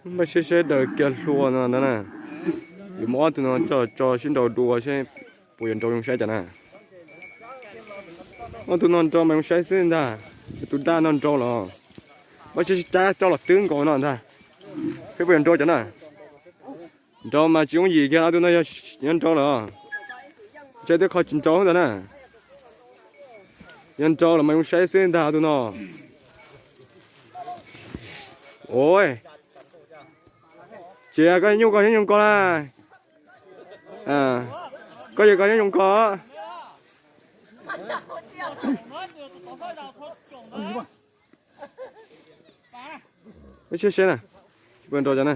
Npaj siab saib daws kiag hlua no ntag na. Yuav muab ob tug no coj tso sib nraus dua seb puas yuav nrau zoo saib cas na. Ob tug no nrau mas zoo saib xwb ntag. Tus daj no nrau los. Npaj siab cab coj los twb nkaus no ntag. Seb puas yuav nrau cas na. Nrau mas tsis yooj yim kiag, ob tug no yog nrau lawm. Saib twb qhov tsis nrau ntag na. Yog nrau los mas zoo saib xwb ntag ob tug no. Ua ces koj nyuj koj nyob zoo koj na. Koj yog koj nyob zoo koj. Ib siab seb na, puas nrau cov na.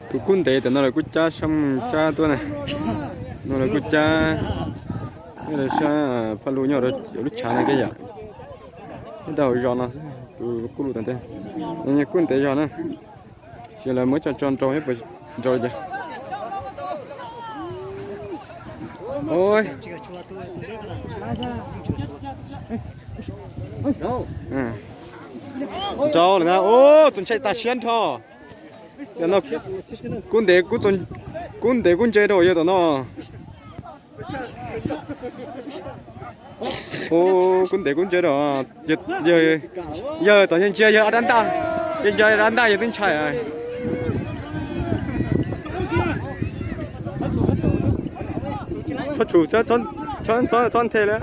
Tus kub ntev tam no lawv kuj cab sab sab tuaj na. No lawv kuj cab, sab Phaj Lug nyob lub tshav no kiag yom. Ib tau zos no, tus kub lus tas ntej, kub ntev zos na. Ces lawv muab coj tso nrau, puas nrau li cas. Nrau lawm na, txaus ntshai tas siab nrho. Kub ntev, kub ntev kub ntse rau yawg tom no. Kub ntev kub ntse rau, yawg tom ntsia yawg ob rab ntaj, ntsia rab ntaj yawg twb ntshai. Txhob tshum, txhob nthe li.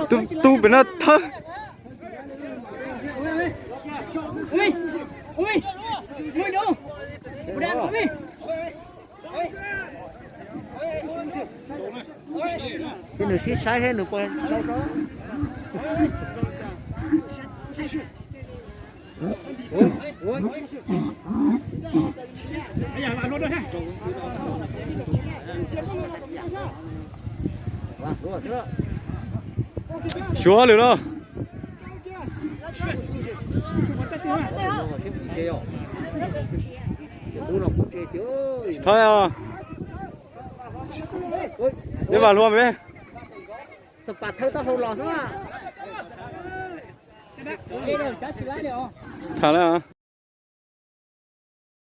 Tus pem no thawb. Nws sib saib seb nws puas. Suav lwm los. Thov, neb vam hlua me. Tham lawm.